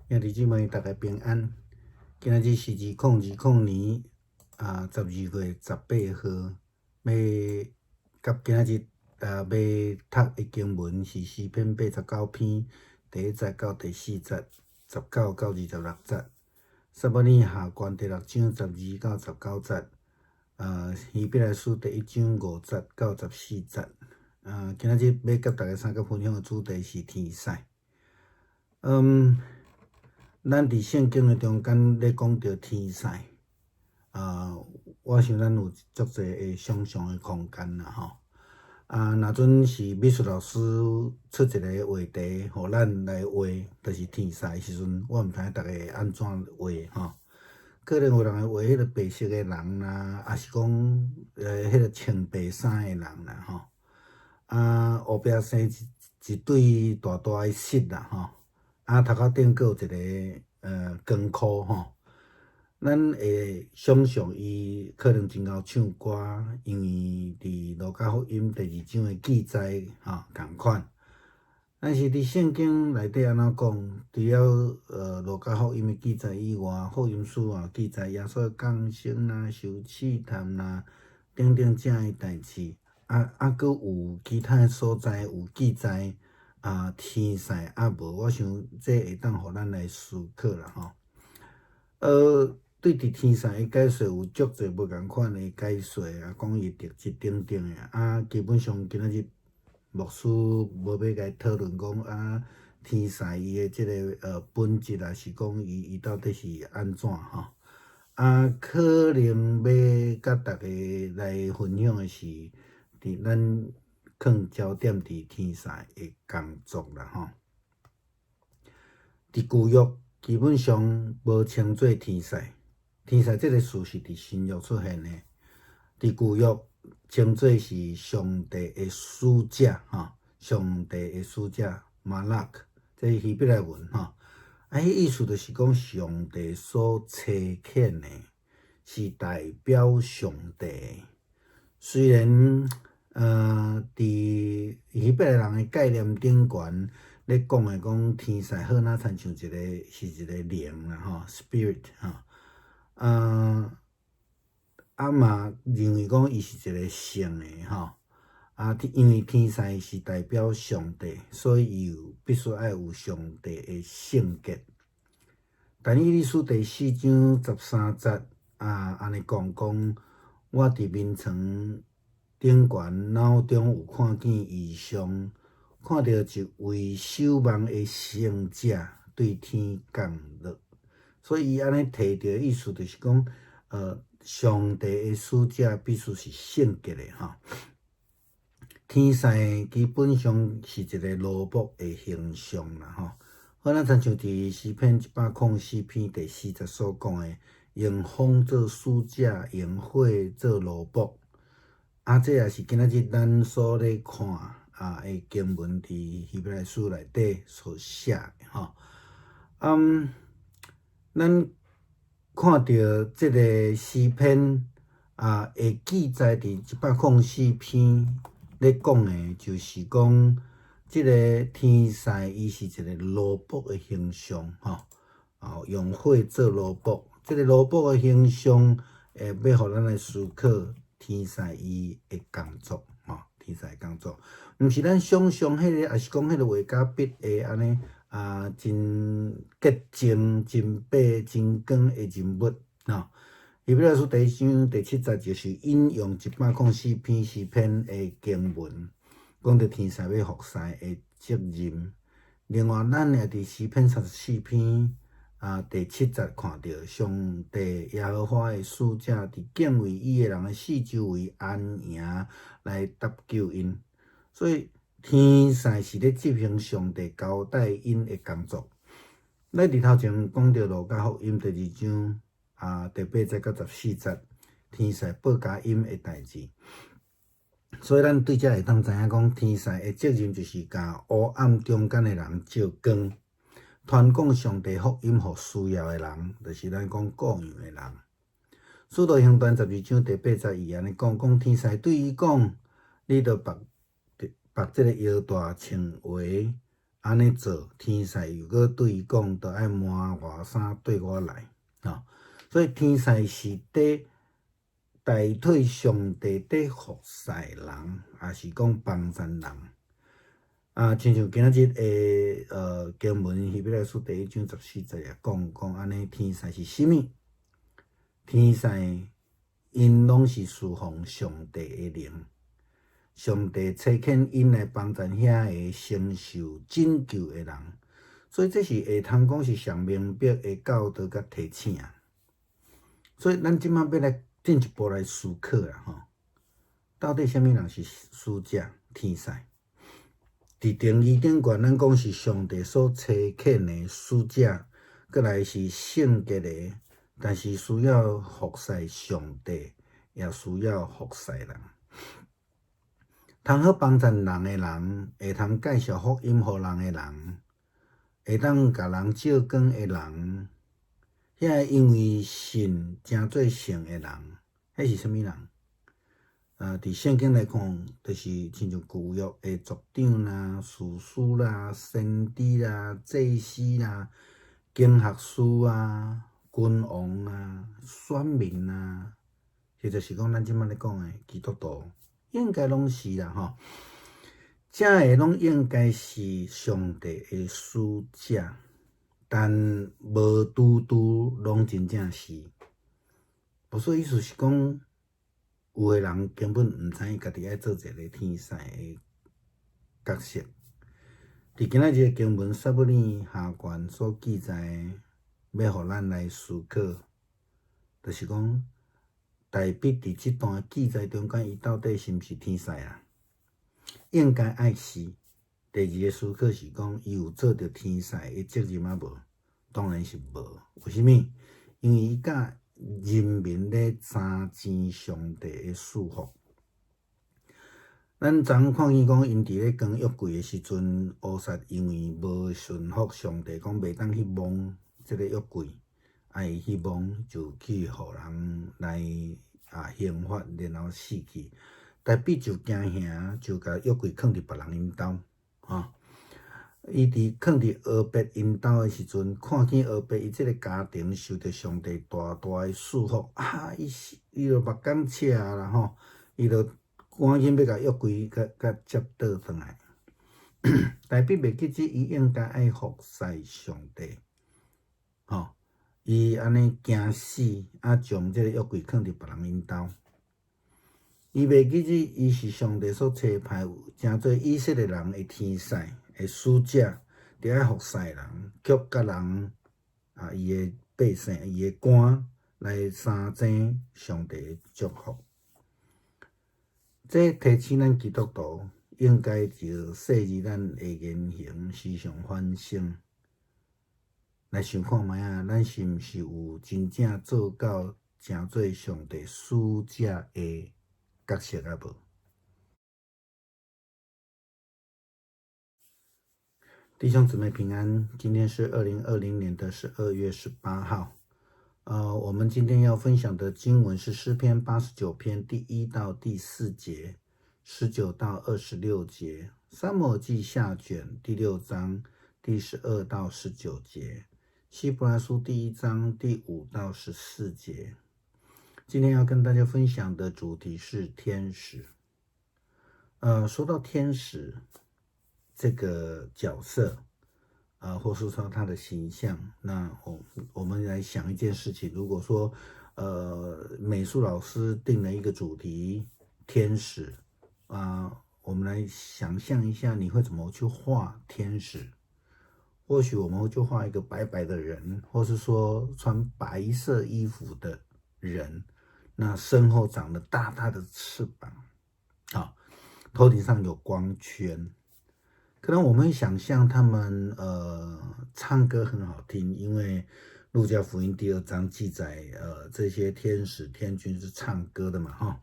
兄弟姊妹，逐家平安。今仔日是2020年12月18號，欲佮今仔日欲讀的經文是詩篇89篇第一節到第四節，19到26節。撒母耳下卷第六章12到19節，希伯來書第一章5節到14節。今仔日欲佮大家相佮分享的主題是天使。咱佇聖經的中間咧講著天使，我想咱有足濟的想像的空間啦吼。若陣是美術老師出一个話題，予咱來畫，就是天使的時陣，我毋知影逐家會按怎畫吼。可能有人會畫彼个白色的人啦，抑是講彼个穿白衫的人啦吼。後壁生一對大大的翼啦吼。頭殼頂閣有一个光箍吼。咱會想像伊可能真𠢕唱歌，因為佇路加福音第二章的記載吼仝款。但是佇聖經內底按怎講？除了路加福音的記載以外，福音書也記載耶穌降生啦、受試探啦等等遮的代誌。閣有其他的所在有記載天使抑無？我想這會當予咱來思考啦吼。對佇天使的解說有足濟無仝款的解說啊，講伊特質等等的啊。基本上今仔日牧師無欲共伊討論講天使伊的這个本質，抑是講伊到底是按怎吼。可能欲佮大家來分享的是，佇咱放焦點佇天使的工作啦吼。佇舊約基本上無稱做天使，天使這个詞是佇新約出現的。佇舊約稱做是上帝的使者吼，上帝的使者馬拉克，這是希伯來文吼。彼意思就是講上帝所差遣的，是代表上帝。雖然佇希伯來人的概念頂懸咧講的講天使好若親像一个是一个靈啦吼，spirit 吼，嘛認為講伊是一个聖的吼，因為天使是代表上帝，所以伊有必須愛有上帝的聖潔。但以理書第四章十三節按呢講講，我佇眠床頂懸腦中有看見異象，看著一位守望的聖者對天降落，所以伊按呢提著的意思就是講，上帝的使者必須是聖潔的吼。天使基本上是一个奴僕的形象啦吼。好，咱親像佇詩篇104篇第四節所講的，用風做使者，用火做奴僕。這也是今仔日咱所咧看的經文，佇希伯來書內底所寫的吼。咱看著這个詩篇會記載佇104篇咧講的，就是講這个天使伊是一个奴僕的形象吼，用火做奴僕，這个奴僕的形象會欲予咱來思考天使伊的工作，吼，天使的工作，毋是咱想像彼个，抑是講彼个畫甲筆的按呢真潔淨、真白、真光的人物，吼。希伯來書第一章第七節就是引用104篇詩篇的經文，講著天使欲服侍的責任。另外，咱也佇詩篇34篇第七節看著上帝耶和華的使者佇敬畏伊的人的四周圍安營來搭救𪜶，所以天使是咧執行上帝交代𪜶的工作。咱佇頭前講著路加福音第二章第8節到14節，天使報佳音的代誌。所以咱對這會當知影講，天使的責任就是共黑暗中間的人照光，傳講上帝福音予需要的人，就是咱講顧羊的人。使徒行傳十二章第八節，伊按呢講，講天使對伊講：你著縛縛這个腰帶穿鞋，按呢做，天使又閣對伊講，著愛換外衫綴我來，吼。所以天使是佇代替上帝佇服侍人，抑是講幫贊人。啊，親像今仔日的經文希伯來書第一章十四節也講講按呢，天使是啥物？天使𪜶攏是侍奉上帝的靈，上帝差遣𪜶來幫贊遐个承受拯救的人，所以這是會通講是上明白的教導佮提醒。所以咱這馬欲來進一步來思考啦，吼，到底啥物人是使者、天使？佇定義頂懸，咱講是上帝所差遣的使者，閣來是聖潔的，但是需要服侍上帝，也需要服侍人。通好幫贊人的人，會通介紹福音予人的人，會當共人照光的人，遐个因為信成做聖的人，彼是啥物人？佇聖經來看，就是親像舊約的族長啦、士師啦、先知啦、祭司啦、經學師啊、君王啊、選民啊，或者是講咱這馬咧講的基督徒，應該攏是啦吼。這个攏應該是上帝的使者，但無拄拄攏真正是。無所以意思是講，有的人根本毋知影家己愛做一个天使的角色。佇今仔日的經文撒母耳下卷所記載的，欲予咱來思考，就是講，大衛佇這段記載中間，伊到底是毋是天使啊？應該愛是。第二个思考是講，伊有做著天使的責任抑無？當然是無。為啥物？因為伊佮人民咧爭爭上帝的賜福。咱昨昏看見講，𪜶佇咧扛約櫃的時陣，烏撒因為無順服上帝，講袂當去摸這个約櫃，啊伊去摸就去予人來刑罰，然後死去。大衛就驚嚇，就共約櫃囥佇別人𪜶兜，吼。伊佇囥佇俄別𪜶兜的時陣，看見俄別伊這个家庭受著上帝大大的賜福，啊！伊伊就目睭赤啦吼，伊就趕緊欲共約櫃共共接倒轉來。大衛袂記得伊應該愛服侍上帝，吼！伊按呢驚死，啊，將這个約櫃囥佇別人𪜶兜。伊袂記得伊是上帝所差派，成做以色列人的天使的使者，著愛服侍人，卻共人啊，伊的百姓，伊的官來相爭上帝的祝福。這提醒咱基督徒應該就細膩咱的言行，時常反省，來想看覓仔，咱是毋是有真正做到成做上帝使者的角色抑無？弟兄姊妹平安，今天是2020年的12月18號。我們今天要分享的經文是詩篇89篇第一到第四節，19到26節，撒母耳記下卷第六章第12到19節，希伯來書第一章第5到14節。今天要跟大家分享的主題是天使。說到天使這個角色，或是說他的形象，那我們來想一件事情：如果說，美術老師定了一個主題，天使，啊，我們來想象一下，你會怎麼去畫天使？或許我們就畫一個白白的人，或是說穿白色衣服的人，那身後長了大大的翅膀，啊，頭頂上有光圈。可能我們會想象他們唱歌很好聽，因為路加福音第二章記載，這些天使天軍是唱歌的嘛，哈。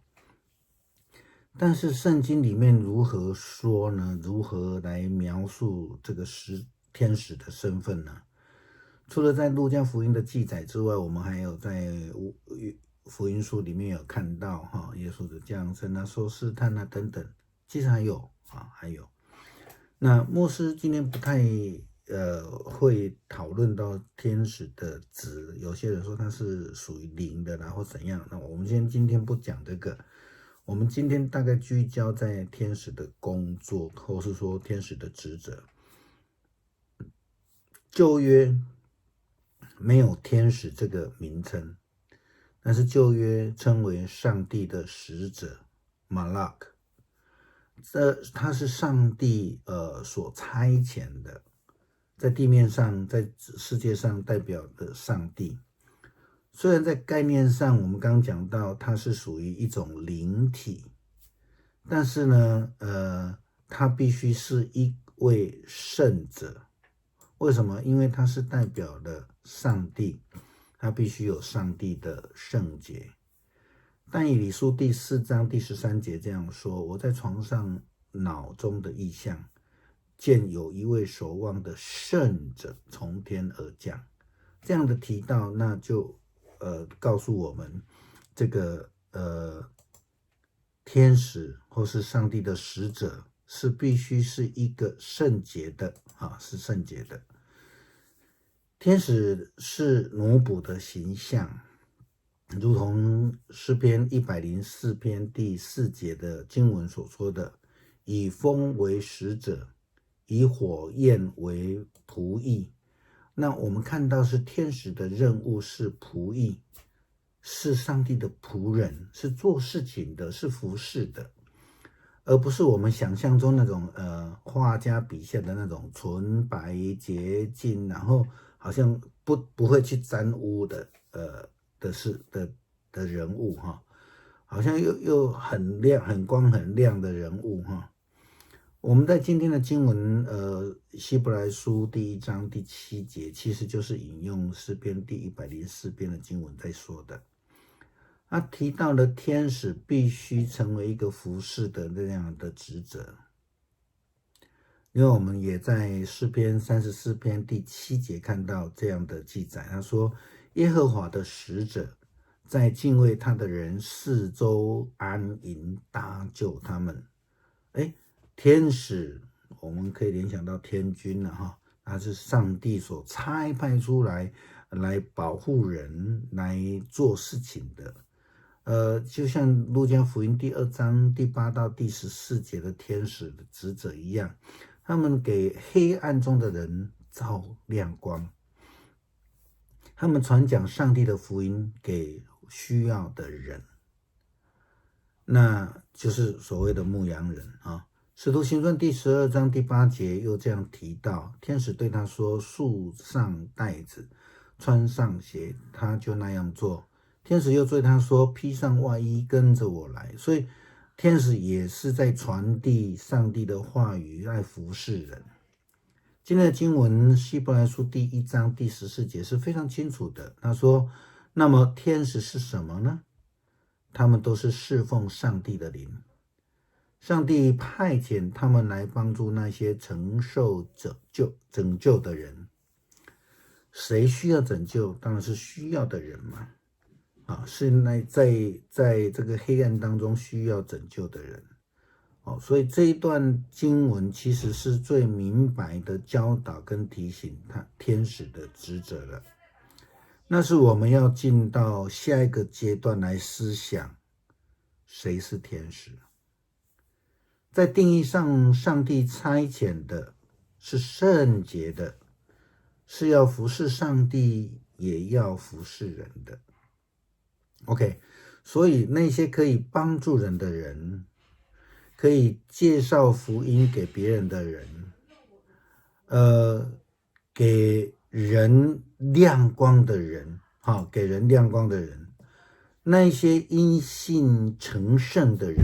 但是聖經裡面如何說呢？如何來描述這個天使的身份呢？除了在路加福音的記載之外，我們還有在福音書裡面有看到哈，耶穌的降生啊、受試探啊等等，其實還有啊，還有。那牧师今天不太会讨论到天使的职，有些人说他是属于灵的，然后怎样？那我们先今天不讲这个，我们今天大概聚焦在天使的工作，或是说天使的职责。旧约没有天使这个名称，但是旧约称为上帝的使者马拉克，这他是上帝所差遣的，在地面上，在世界上代表的上帝。虽然在概念上，我们刚刚讲到它是属于一种灵体，但是呢，它必须是一位圣者。为什么？因为它是代表了上帝，他必须有上帝的圣洁。但以理书第4章第13节这样说：“我在床上脑中的异象，见有一位守望的圣者从天而降。”这样的提到，那就告诉我们，这个天使或是上帝的使者是必须是一个圣洁的啊，是圣洁的。天使是奴仆的形象，如同诗篇104篇第4节的经文所说的：“以风为使者，以火焰为仆役。”那我们看到是天使的任务是仆役，是上帝的仆人，是做事情的，是服侍的，而不是我们想象中那种画家笔下的那种纯白洁净，然后好像不会去沾污的事的人物哈，好像又很亮很光很亮的人物哈。我们在今天的经文希伯来书第1章第7节，其实就是引用诗篇第104篇的经文在说的。他提到了天使必须成为一个服侍的那样的职责。因为我们也在诗篇34篇第7节看到这样的记载，他说：“耶和华的使者在敬畏他的人四周安营，搭救他们。”哎，天使我们可以联想到天军了哈，他是上帝所差派出来来保护人、来做事情的。就像路加福音第2章第8到第14节的天使的职责一样。他们给黑暗中的人照亮光，他们传讲上帝的福音给需要的人，那就是所谓的牧羊人啊。使徒行传第12章第8节又这样提到，天使对他说：“束上带子，穿上鞋。”他就那样做。天使又对他说：“披上外衣，跟着我来。”所以，天使也是在传递上帝的话语，来服侍人。今天的经文希伯来书第1章第14节是非常清楚的。他说：“那么天使是什么呢？他们都是侍奉上帝的灵，上帝派遣他们来帮助那些承受拯救的人。谁需要拯救？当然是需要的人嘛。”啊，是那在这个黑暗当中需要拯救的人，哦，所以这一段经文其实是最明白的教导跟提醒他天使的职责了。那是我们要进到下一个阶段来思想，谁是天使？在定义上，上帝差遣的是圣洁的，是要服侍上帝，也要服侍人的。OK，所以那些可以帮助人的人，可以介绍福音给别人的人，给人亮光的人，哈，给人亮光的人，那些因信成圣的人，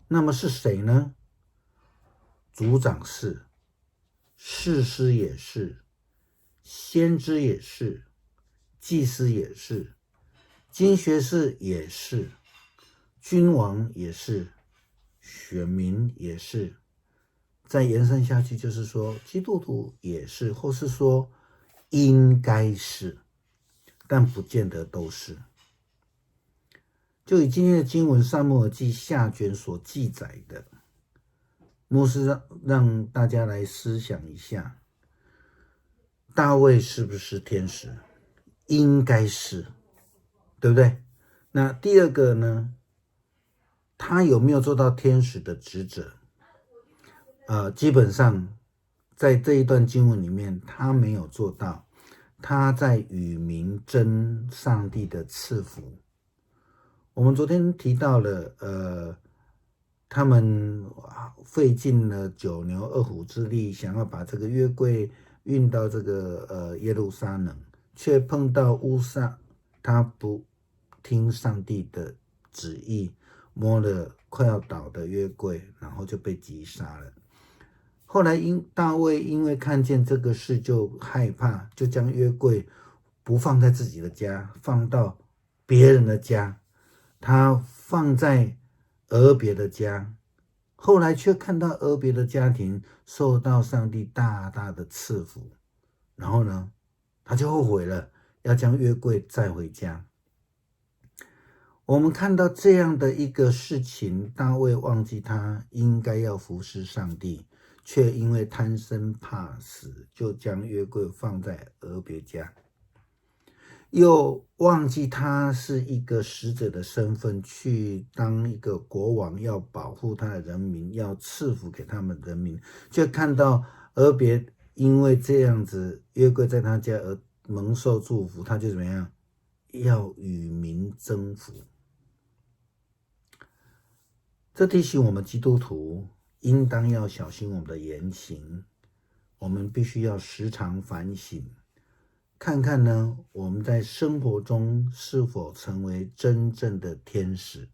那么是谁呢？族长是，士师也是，先知也是，祭司也是。经学士也是，君王也是，选民也是，再延伸下去就是说，基督徒也是，或是说应该是，但不见得都是。就以今天的经文《撒母耳记下卷》所记载的，牧師讓大家來思想一下，大衛是不是天使？應該是，對不對？那第二個呢？他有沒有做到天使的職責？基本上在這一段經文裡面，他沒有做到。他在與民爭上帝的賜福。我們昨天提到了，他們費盡了九牛二虎之力，想要把這個約櫃運到這個耶路撒冷，卻碰到烏撒，他不聽上帝的旨意，摸了快要倒的約櫃，然後就被擊殺了。後來因大衛因為看見這個事就害怕，就將約櫃不放在自己的家，放到別人的家。他放在俄別的家，後來卻看到俄別的家庭受到上帝大大的賜福，然後呢，他就後悔了，要將約櫃載回家。我們看到這樣的一個事情，大衛忘記他應該要服侍上帝，卻因為貪生怕死，就將約櫃放在俄別家，又忘記他是一個使者的身份，去當一個國王，要保護他的人民，要賜福給他們人民，卻看到俄別因為這樣子約櫃在他家而蒙受祝福，他就怎麼樣？要與民爭福。這提醒我們基督徒應當要小心我們的言行，我們必須要時常反省，看看呢，我們在生活中是否成為真正的天使。